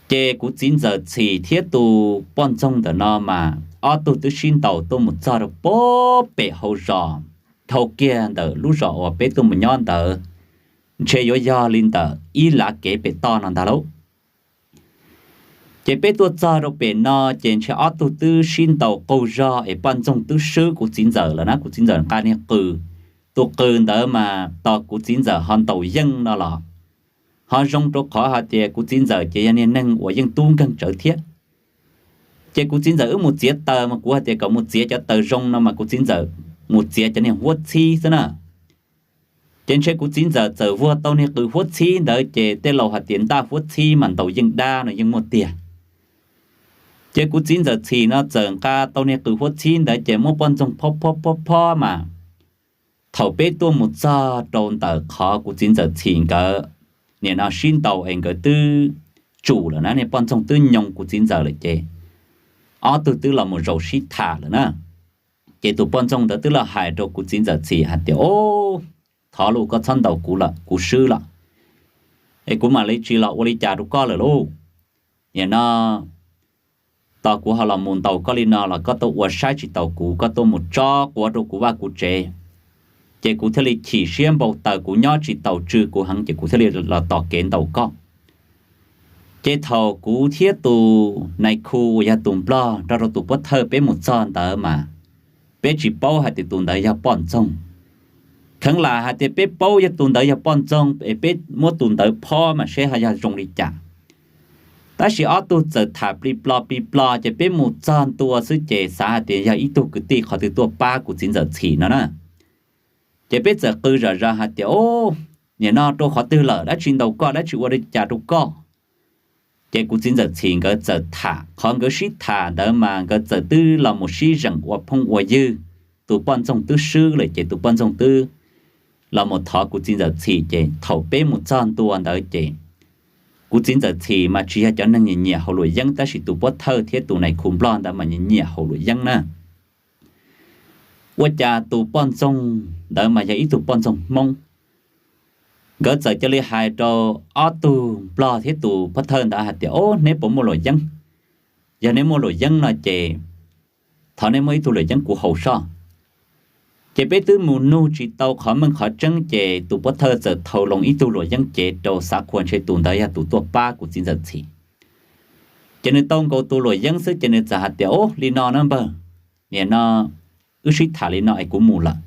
Ces kuv txiv ntxawm Txhim thiab tus poj ntxoog ntawm no mas ob tug twb sib ntaus tuaj mus txog rau pem hauv zos, dhau kiag ntawm lub zos uas peb tuaj mus nyob ntawd, ntshe yuav yog li ntawm ib lav kev pem toj no ntag lauj. Ces peb tuaj txog rau pem no ces ntshe ob tug twb sib ntaus qaug zog es poj ntxoog twb swb kuv txiv ntxawm lawm na. Kuv txiv ntxawm nqa niag qws, tus qws ntawd mas tos kuv txiv ntxawm ho ntaus yeej no los ho zoo, rau qhov hais tias kuv txiv ntxawm ces yog niag neeg uas yeej tub nkeeg tsawv thiab. Ces kuv txiv ntxawm wb mus txiav taws mas kuv hais tias kom mus txiav cov taws zoo no mas kuv txiv ntxawm mus txiav cov niag huab txhib xwb na. Ces ntshe kuv txiv ntxawm txawm vuag tau niag qws huab txhib ntawd ces tej laus hais tias ntaj huab txhib mas ntaus yeej dab no yeej muaj tiag. Ces kuv txiv ntxawm Txhim no txawm nqa tau niag qws huab txhib ntawd ces muab poj ntxoog phob phob phob phob mas thaum peb tuaj mus txog rau ntawm qhov kuv txiv ntxawm Txhim nkawd nim no sib ntaus es nkawd twb tsum lawm na, niag poj ntxoog twb nyoo kuv txiv ntxawm lawm ces ob tug twb los mus zaum sib tham lawm na. Ces tus poj ntxoog ntawd twb los hais rau kuv txiv ntxawm Txhim hais tias, Au, thov lauj, koj txhob ntaus kuv lawm, kuv swb lawm es kuv mam li tsis los ua li cas rau koj lawm lauj. Nim no tos kuv ho los mus ntaus koj li no los koj tuaj ua saib tsis taus kuv, koj tuaj mus tso quav rau kuv vaj kuv tsev. Ces kuv thiaj li chim siab npau taws, kuv nyob tsis taus, tsw kuv heev ces kuv thiaj li los tos kev ntaus koj. Ces thaum kuv thiab tus nais khu uas yog tus nplog nrog rau tus pov thawj peb mus txog ntawd mas peb tsis paub hais tias tus ntawd yog poj ntxoog. Kheev lam hais tias peb paub yog tus ntawd yog poj ntxoog es peb muab tus ntawd phob mas seb ho yog zoo li cas. Tab sis ob tug txawm tham plig plo plig plo ces peb mus txog ntua xwb ces xav hais tias yog ib tug kwv tij qhov twg tuaj pab kuv txiv ntxawm Txhim no na. Ces peb txawm qw zom zaws hais tias, Au, nim no rau qhov twg lawm, dab tsi ntaus koj, dab tsi ua li cas rau koj? Ces kuv txiv ntxawm Txhim nkawd txawm tham, qhov nkawd sib tham ntawd mas nkawd txawm twb los mus sib zeem ua phooj ua ywg. Tus poj ntxoog twb swb lawm ces tus poj ntxoog twb los mus thov kuv txiv ntxawm Txhim ces thaum peb mus txog ntua ntawd ces kuv txiv ntxawm Txhim mas tsis yog cov neeg nyiam nyiam haus luam yeeb tab sis tus pov thawj thiab tus nais khu nplog ntawd mas nyiam nyiam haus luam yeeb na. Ua cas tus poj ntxoog ntawd mas yog ib tug poj ntxoog Hmoob. Nkawd txawm cia li hais rau ob tug nplog thiab tus pov thawj ntawd hais tias, Au, neb puas muaj luam yeeb? Yog neb muaj luam yeeb no ces thov neb muab ib tug luam yeeb kuv haus soj. Ces peb twb mus nug tsis tau qhov meej qhov tseeb ces tus pov thawj txawm thau loo ib tug luam yeeb cev rau, xav qhuas ntshe tus ntawd yog tus tuaj pab kuv txiv ntxawm Txhim. Ces nws tau nkaus tus luam yeeb xwb ces nws txawm hais tias, Au, li no na npawg, nim no wb sib tham li no es kuv mus lawm.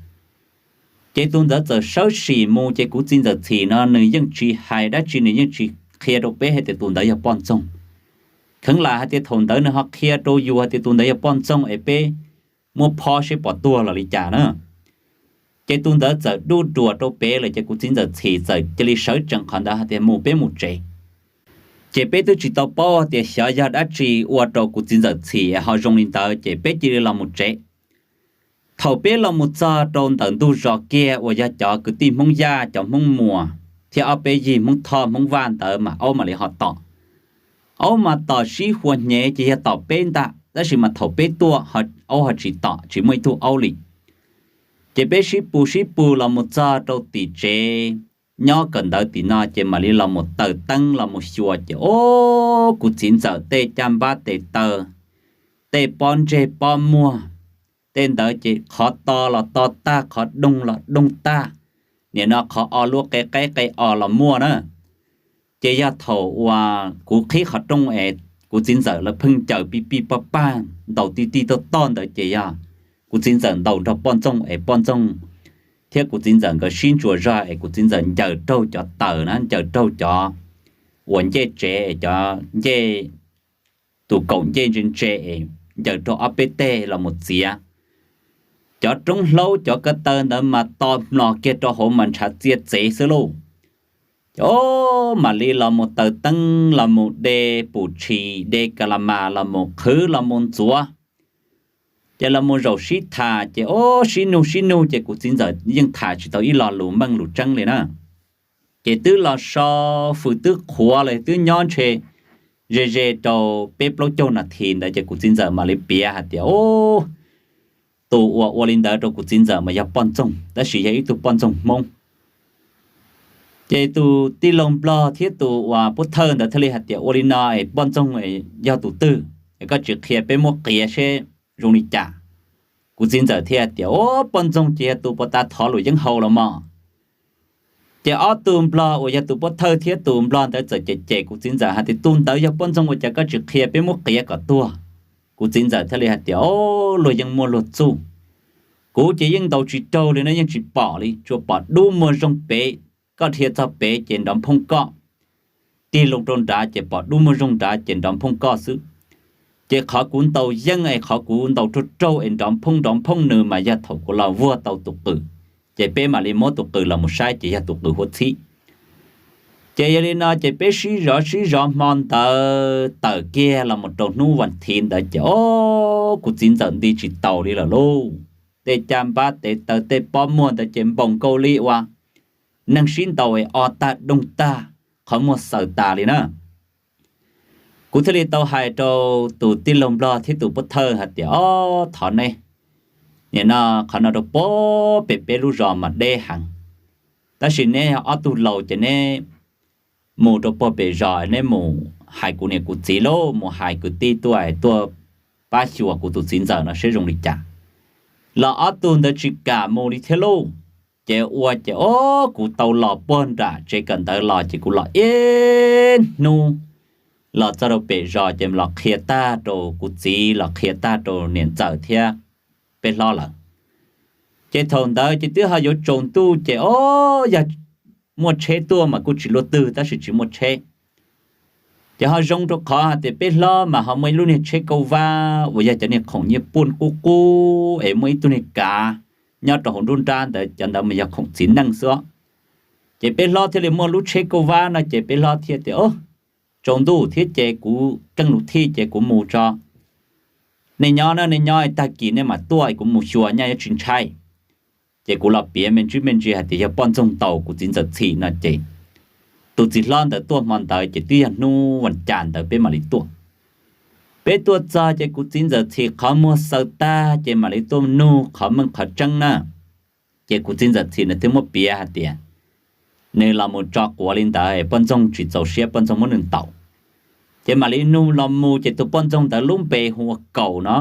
Ces tus ntawd txawm sawv tsees mus ces kuv txiv ntxawm Txhim no nws yeej tsis hais dab tsi, nws yeej tsis qhia rau peb hais tias tus ntawd yog poj ntxoog. Kheev lam hais tias thaum ntawd nws ho qhia rau yus hais tias tus ntawd yog poj ntxoog es peb muab phob seb puas tuag los li cas na. Ces tus ntawd txawm duj ruam rau pem lawm ces kuv txiv ntxawm Txhim txawm cia li sawv tsees qhov ntawd hais tias, Mus, peb mus tsev. Ces peb twb tsis tau paub tias xyov yog dab tsi ua rau kuv txiv ntxawm Txhim ho zoo li ntawd ces peb cia li los mus tsev. Thaum peb los mus txog rau ntawm ntug zos kiag uas yog cov kwv tij Hmoob Yaj, cov Hmoob Muas thiab ob peb yig Hmoob Thoj Hmoob Vaj ntawd mas aub mam li ho tom. Aub mas tom sib huas hnyev ces yog tom peb ntag, tab sis mas thaum peb tuaj aub ho tsis tom, tsis muaj ib tug aub li. Ces peb sib pus sib pus los mus txog rau tim tsev, nyob kawm ntawv tim no ces mam li los mus taws teeb los mus xyuas ces, o, kuv txiv ntxawm tej caj npab tes taw, tej pob ntseg pob muag, tej ntawd ces qhov to los to tag, qhov doog los doog tag, nim no qhov o luaj qe qaib qe o los muaj na. Ces yog thaum uas kuv qhib qhov rooj es kuv txiv ntxawm lawv pheej ncaws pij pij paj paj ntaus tij tij toj toj ntawd ces yog kuv txiv ntxawm ntaus nrog poj ntxoog es poj ntxoog thiab kuv txiv ntxawm nkawd sib ntsuas zog es kuv txiv ntxawm ncaws raug cov taws na, ncaws raug cov uas ncej tsev es cov ncej, tus kaum ncej ntse ntse es ncaws raug ob peb teg los mus txiav. Cov roob hlaub cov ko taw ntawd mas to hmlos kiag rau hauv mas ntshav txia txev xwb lauj. Ces o, mam li los mus taws teeb los mus de pum tshis de ka la mas los mus qhwv los mus ntxuav. Ces los mus zaum sib tham ces o, sib nug sib nug ces kuv txiv ntxawm yeej tham tsis tau ib lo lus meej lus tseeb li na. Ces twb los so fws twb qhuav los twb nyob ntshe ze ze rau peb plaub caug nas this ntawd ces kuv txiv ntxawm mam li piav hais tias, o, tus uas ua li ntawd rau kuv txiv ntxawm mas yog poj ntxoog, tab sis yog ib tug poj ntxoog Hmoob. Ces tus tij laug Nplog thiab tus uas pov thawj ntawd thiaj li hais tias, ua li no es poj ntxoog yog tus twg, koj tsis qhia peb muab qiav seb zoo li cas. Kuv txiv ntxawm thiaj tias, o, poj ntxoog ces yog tus puag ta thov luam yeeb hau los mas. Ces ob tug Nplog uas yog tus pov thawj thiab tus Nplog ntawd txawm cem cem kuv txiv ntxawm hais tias, tus ntawd yog poj ntxoog ua cas koj tsis qhia peb muab qiav kom tuag. Kuv txiv ntxawm thiaj li hais tias, o, luag yeej muaj luag txuj. Kuv ces yeej ntaus tsis raug li no, yeej tsis pom li, tsuas pom dub muag zoog pem. Koj dhia txog pem ces nrov nphoob koj, tig loo rau nrad ces pom dub muag zoog nrad ces nrov nphoob koj xwb. Ces qhov kuv ntaus yeej es qhov kuv ntaus raug raug es nrov nphoob nrov nphoob nws mas yog thaum kuv los vuag tau tus qws, ces peb mam li muab tus qws los mus saib ces yog tus qws huab txhib. Ces yog li no ces peb sib zov sib zov hmo ntawd tawm kiag los mus rau hnub vas thiv ntawd ces, o, kuv txiv ntxawm nti tsis taus li lawm lauj. Tej caj npab tes taw tej pob muag ntawd ces npaum nkaus li uas neeg sib ntaus es o tag doog tag, qhov muag xaws tas li na. Kuv thiaj li tau hais rau tus tij laug Nplog thiab tus pov thawj hais tias, o, thov neb, nim no qhov no rau puag pem peb lub zos mas deb heev, tab sis neb ob tug laus ces neb mus rau puag pem zos, neb mus hais kuv niam kuv txiv lauj, mus hais kwv tij tuaj es tuaj pab xyuas kuv tus txiv ntxawm no seb zoo li cas, los ob tug ntawd tsis kam mus li thiab lauj. Ces ua ces, o, kuv tau los puag nram tsev kawm ntawv los ces kuv los ib hnub los txog rau pem zos ces los qhia tag rau kuv txiv, los qhia tag rau niam ntxawm thiab peb hlob lawm. Ces thaum ntawd ces twb ho yuav tsaus ntuj ces, o, yog muaj tsheb tuaj mas kuj tsis luaj twg tab sis tsis muaj tsheb. Ces ho zoo rau qhov hais tias peb hlob mas ho muaj ib lub niag tsheb kauj vab uas yog cov niag khoom nyiaj puj qub qub es muaj ib tug niag kav nyob rau hauv nruab nrab ntawd, cov ntawd mas yog khoom txiv neej xwb. Ces peb hlob thiaj li muaj lub tsheb kauj vab no ces peb hlob thiaj tias, o, tsaus ntuj thiab ces kuv keej lus thij ces kuv mus tso, nej nyob na, nej nyob tag kis nej mam tuaj, kuv mus xyuas nyaj yuav tsis ntshai. Ces kuv los piav me ntsis me ntsis hais tias yog poj ntxoog ntaus kuv txiv ntxawm txhim no ces tus txiv hlob ntawd tuaj hmo ntawd ces twb yog hnub vas cas ntawd peb mam li tuaj. Peb tuaj txog ces kuv txiv ntxawm txhim qhov muag xaws tag ces mam li tuaj nug qhov meej qhov tseeb na. Ces kuv txiv ntxawm txhim nws thiaj muab piav hais tias nws los mus tso quav li ntawd, poj ntxoog tsis txaus siab, poj ntxoog muab nws ntaus. Ces mam li nug los mus ces tus poj ntxoog ntawd lub npe hu ua Kaus no.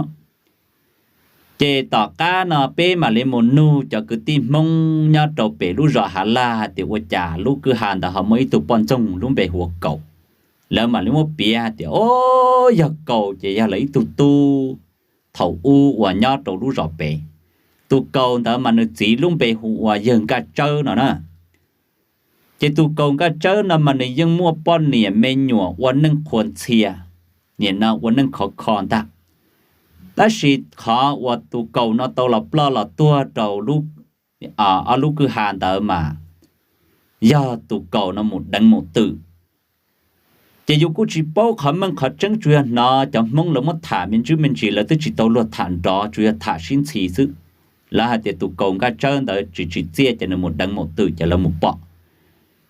Ces tom qab no peb mam li mus nug cov kwv tij Hmoob nyob rau pem lub zos Hav Laj hais tias ua cas lub kwj ha ntawd ho muaj ib tug poj ntxoog lub npe hu ua Kaus. Lawv mam li muab piav hais tias, o, yog Kaus ces yog lawv ib tug tub thaum ub uas nyob rau lub zos pem. Tus Kaus ntawd mas nws txiv lub npe hu ua yawg Nkaj Tsawb no na. Ces tus Kaus Nkaj Tsawb no mas nws yeej muaj poj niam me nyuam ua neej qhuas ntxhias, nim no ua neej khov kho ntag. Tab sis qhov uas tus Kaus no tau los ploj los tuag rau ob lub kwj ha ntawd mas yog tus Kaus no mus deev maum twm. Ces yus kuj tsis paub qhov meej qhov tseeb, tsuas yog hnov cov Hmoob lawv muab tham me ntsis me ntsis, lawv twb tsis tau luag tham nrov, tsuas yog tham sib ntxhi xwb. Lawv hais tias tus Kaus Nkaj Tsawb ntawd tsis tsim txiaj ces nws mus deev maum twm ces lawv mus pom.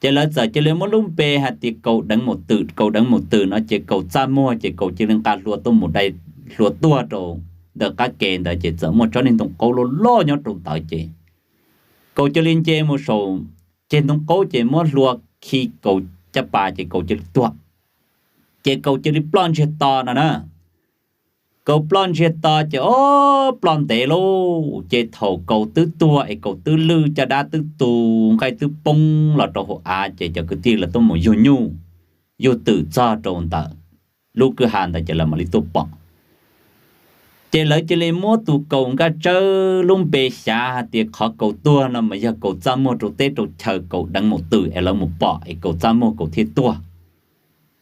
Ces lawv txawm cia li muab lub npe hais tias Kaus deev maum twm, Kaus deev maum twm no ces Kaus txaj muag ces Kaus cia li nqa hlua tuaj mus dai hlua tuag rau ntawm qab ke ntawd ces txawm muaj tsob niag ntoo qaub loj loj nyob rau ntawd ces Kaus cia li nce mus saum ceg ntoo qaub ces muab hlua khi Kaus caj pas ces Kaus cia li tuag. Ces Kaus cia li ploj ntsiag to no na. Kaus ploj ntsiag to ces o, ploj ntev lauj, ces thaum Kaus twb tuag es Kaus twb lwj, caj dab twb tu, nqaij twb poob los rau hauv av ces cov kwv tij lawv tuaj mus yug nyuj yug twm txog rau ntawm lub kwj ha ntawd ces lawv mam li tuaj pom. Ces lawv cia li muab tus Kaus Nkaj Tsawb lub npe xyav hais tias qhov Kaus tuag no mas yog Kaus txaj muag rau teb rau chaw, Kaus deev maum twm es lawv mus pom es Kaus txaj muag Kaus thiaj tuag.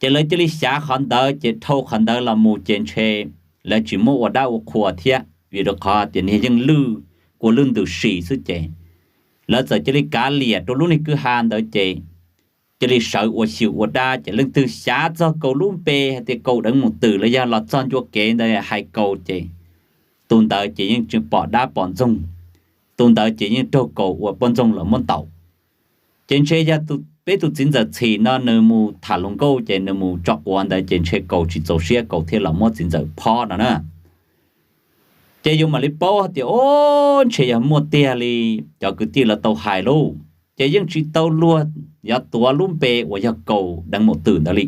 Ces lawv cia li xyav qhov ntawd ces dhau qhov ntawd los mus ces ntshe lawv tsis muab ua dab ua qhua thiab, vim rau qhov tias niag yeej lwj, kua lwj ntws si xwb ces lawv txawm cia li kav liam rau lub niag kwj ha ntawd ces cia li sawv ua xyw ua dab ces leej twg xyav txog Kaus lub npe hais tias Kaus deev maum twm los yog los txog ncua kev ntawd hais Kaus ces tus ntawd ces yeej tsis pom dab pom ntxoog, tus ntawd ces yeej raug Kaus ua poj ntxoog los muab ntaus. Ces ntshe yog peb tus txiv ntxawm Txhim no nws mus tham hluas nkauj ces nws mus tso quav ntawd ces ntshe Kaus tsis txaus siab Kaus thiaj los muab txiv ntxawm phob no na. Ces yus mam li paub hais tias, o, ntshe yog muaj tiag li cov kwv tij lawv tau hais lauj. Ces yeej tsis tau luag yuav tuav lub npe uas yog Kaus Deev Maum Twm ntawd li.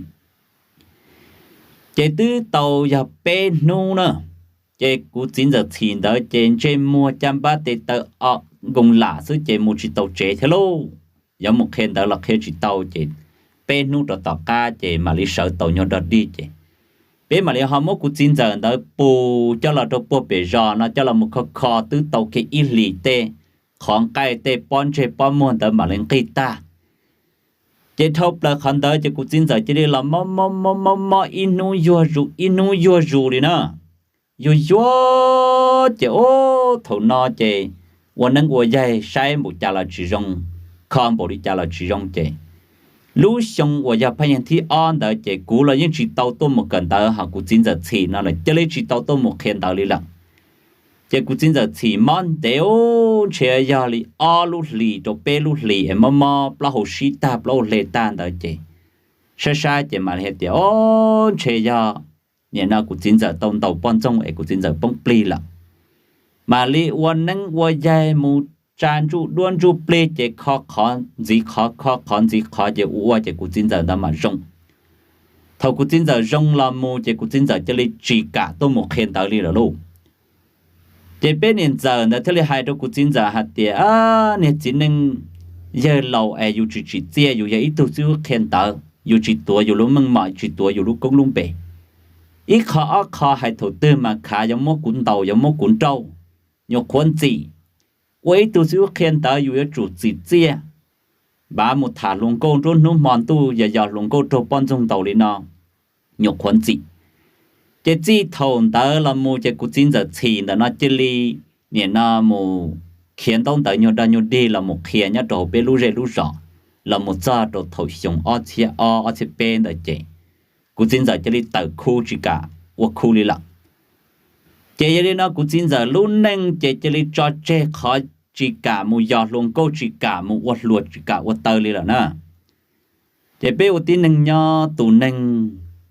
Ces twb tau yog peb hnub na, ces kuv txiv ntxawm Txhim ntawd ces ntsej muag caj npab tes taw o nkoos lam xwb ces mus tsis tau tsev thiab lauj. Yuav mus qhia ntawv los qhia tsis tau ces peb hnub rau tom qab ces mam li sawv tau nyuag dog dig ces peb mam li ho muab kuv txiv ntxawm ntawd pus coj los rau puag pem zos no coj los mus kho kho twb tau kiag ib hlis tej qhov nqaij tej pob ntseg pob muag ntawd mam li nqig tag. Ces dhau plaws qhov ntawd ces kuv txiv ntxawm cia li los mob mob mob mob ib hnub yuag zus ib hnub yuag zus li na. Yuag yuag ces ub thaum no ces ua neeb ua yaig saib npaum cas los tsis zoo, kho npaum li cas los tsis zoo ces lub xyoo uas yog phaj yeeg thib ob ntawd ces kuv los yeej tsis tau tuaj mus kawm ntawv ho kuv txiv ntxawm Txhim no lawm cia li tsis tau tuaj mus qhia ntawv li lawm. Ces kuv txiv ntxawm Txhim mob ntev ub ntshe yog li ob lub hlis rau peb lub hlis es mob mob plaub hau sib tag plaub hau hle tag ntawd ces saib saib ces mam li hais tias o ntshe yog nim no kuv txiv ntxawm tau ntaus poj ntxoog es kuv txiv ntxawm poob plig lawm. Mam li ua neeb ua yaig mus tsa ntsuj duab ntsuj plig ces kho qhov ntxiv qhov kho qhov ntxiv qhov ces ua ua ces kuv txiv ntxawm ntawd mam zoo. Thaum kuv txiv ntxawm zoo los mus ces kuv txiv ntxawm cia li tsis kam tuaj mus qhia ntawv li lawm lauj. Ces peb niam ntxawm ntawd thiaj li hais rau kuv txiv ntxawm hais tias, niag txiv neej yawg laus es yus tsis tsim txiaj, yus yog ib tug xib hwb qhia ntawv, yus tsis tuav yus lub meej mom tsis tuav yus lub koob lub npe. Ib qho ob qho hais thaum twg mas khav yuav muab kuv ntaus yuav muab kuv nrauj, nyuam qhuav ntxim. Ua ib tug xib hwb qhia ntawv yus yuav tsum tsim txiaj, npav mus tham hluas nkauj nruab hnub hmo ntuj yog yog hluas nkauj raug poj ntxoog ntaus li no, nyuam qhuav ntxim. Ces txij thaum ntawd los mus ces kuv txiv ntxawm Txhim ntawm no cia li nim no mus khiav ntaub ntawv nyuag dog nyuag dig los mus qhia nyob rau hauv peb lub zej lub zos, los mus txog rau thaum xyoo ob txhiab ob ob txhiab peb ntawd ces kuv txiv ntxawm cia li tawm khu tsis kam ua khu li lawm. Ces yog li no kuv txiv ntxawm lub neej ces cia li tso tseg qhov tsis kam mus yos hluas nkauj tsis kam mus ua hluas tsis kam ua taw li lawm na. Ces peb ua tib neeg nyob tus neeg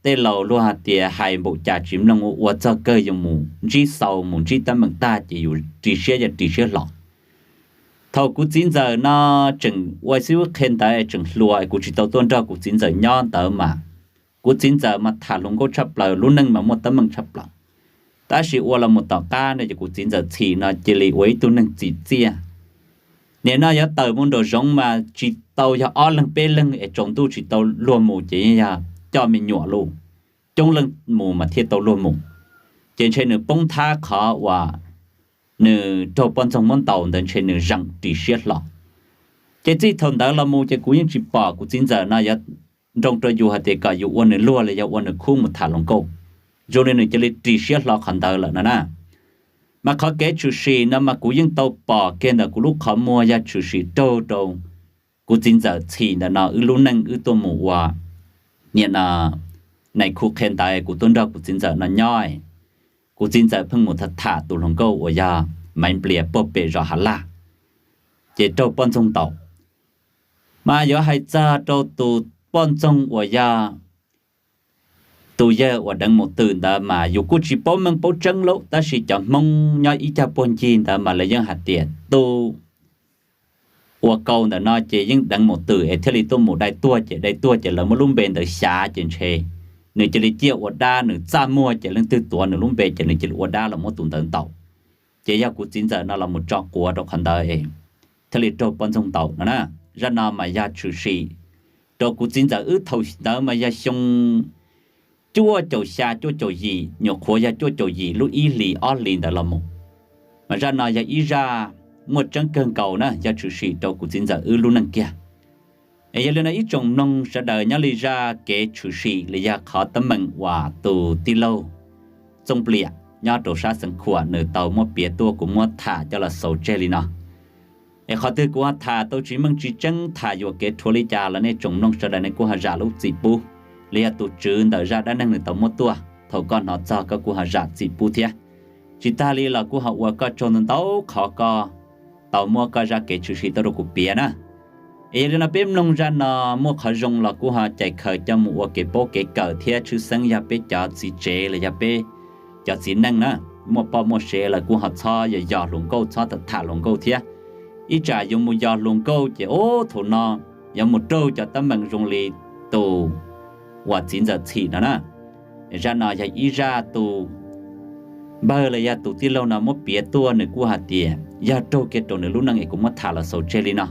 tej laus luag hais tias hais npaum cas tsis mloog ua ua txog kawg yuav mus ntsib xaus mus ntsib teeb meem tag ces yus ris siab yog ris siab hlo. Thaum kuv txiv ntxawm no tseem ua xib hwb qhia ntawv es tseem hluas es kuv tsis tau tuaj nrog kuv txiv ntxawm nyob ntawd mas kuv txiv ntxawm mas tham hluas nkauj tshaj plaws lub neej mas muaj teeb meem tshaj plaws. Tab sis ua los mus tom qab no ces kuv txiv ntxawm Txhim no cia li ua ib tug neeg tsim txiaj. Nim no yuav tawm mus nraum zoov mas tsis tau yog ob leeg peb leeg es tsaus ntuj tsis tau luag mus ces yeej yog coj me nyuam lauj, coob leej mus mas thiaj tau luag mus. Ces ntshe nws poob thab qhov uas nws raug poj ntxoog muab ntaus ntawd ntshe nws zeem ris siab hlo. Ces txij thaum ntawd los mus ces kuv yeej tsis pom kuv txiv ntxawm no yuav nroo rau yus hais tias kom yus ua nws luag los yog ua nws khub mus tham hluas nkauj. Zoo li nws cia li ris siab hlo qhov ntawd lawm no na. Mas qhov kev tshwm sim no mas kuv yeej tau pom kiag ntawm kuv lub qhov muag yog tshwm sim raug rau kuv txiv ntxawm Txhim ntawm no wb lub neej wb tuaj mus ua nim no nais khu qhia ntawv kuv tuaj nrog kuv txiv ntxawm no nyob. Kuv txiv ntxawm pheej mus tham tham tus hluas nkauj uas yog Maiv Nplias puag pem zos Hav Laj, ces raug poj ntxoog ntaus. Mas yuav hais txog rau tus poj ntxoog uas yog tus yawg uas Deev Maum Twm ntawd mas yus kuj tsis paub meej paub tseeb lauj, tab sis cov Hmoob nyob ib cag puag ncig ntawd mas lawv yeej hais tias tus uas Kaus ntawm no ces yeej Deev Maum Twm es thiaj li tuaj mus dai tuag ces dai tuag ces lawv muab lub npe ntawd xyav ces ntshe nws cia li ciaj ua dab, nws txaj muag ces leej twg tuav nws lub npe ces nws cia li ua dab los muab tus ntawd ntaus. Ces yog kuv txiv ntxawm no los mus tso quav rau qhov ntawd es thiaj li raug poj ntxoog ntaus no na. Zaj no mas yog tshwm sim rau kuv txiv ntxawm wb thaum ntawd mas yog xyoo cuaj caum xya cuaj caum yim, nyuam qhuav yog cuaj caum yim lub ib hlis ob hlis ntawd los mus. Mas zaj no yog ib zaj muaj tseeb kawg nkaus na, yog tshwm sim rau kuv txiv ntxawm wb lub neej kiag. Es yog li no ib tsoom mloog sawv daws nyob li zaj kev tshwm sim li yog qhov teeb meem uas tus tij laug Txooj Pliam nyob rau sab Xeev Khuam nws tau muab piav tuaj kuv muab tham coj los xaus tseg li no. Es qhov twg kuv ho tham tau tsis meej tsis tseeb tham yuam kev rhuav li cas los nej tsoom mloog sawv daws nej kuj ho zam lub txim pub, los yog tus tswv ntawm zaj dab neeg nws tau muab tuaj thaum koj hnov txog koj kuj ho zam txim pub thiab. Tsis tag li los kuj ho ua koj tsaug ntau ntau qhov koj tau muab koj zaj kev tshwm sim tuaj rau kuv piav na. Es yog li no peb mloog zaj no muaj qhov zoo los kuj ho cais khaws coj mus ua kev paub kev kawm thiab tshwj xeeb yog peb cov txiv tsev los yog peb cov txiv neej na. muaj poj muaj sev lawm kuj ho txhob yog yog hluas nkauj, txhob tham hluas nkauj thiab. Ib tsam yuav mus yog hluas nkauj ces ub thaum no yuav mus raug cov teeb meem zoo li tus uas txiv ntxawm Txhim no na. Zaj no yog ib zaj tus npawg los yog tus tij laug no muab piav tuaj, nws kuj hais tias yog raug kiag rau nws lub neej es kuv muab tham los xaus tseg li no.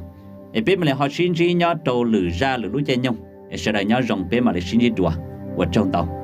Es peb mam li ho sib ntsib nyob rau lwm zaj lwm lub caij nyoog, es sawv daws nyob zoo, peb mam li sib ntsib dua. Ua tsaug ntau.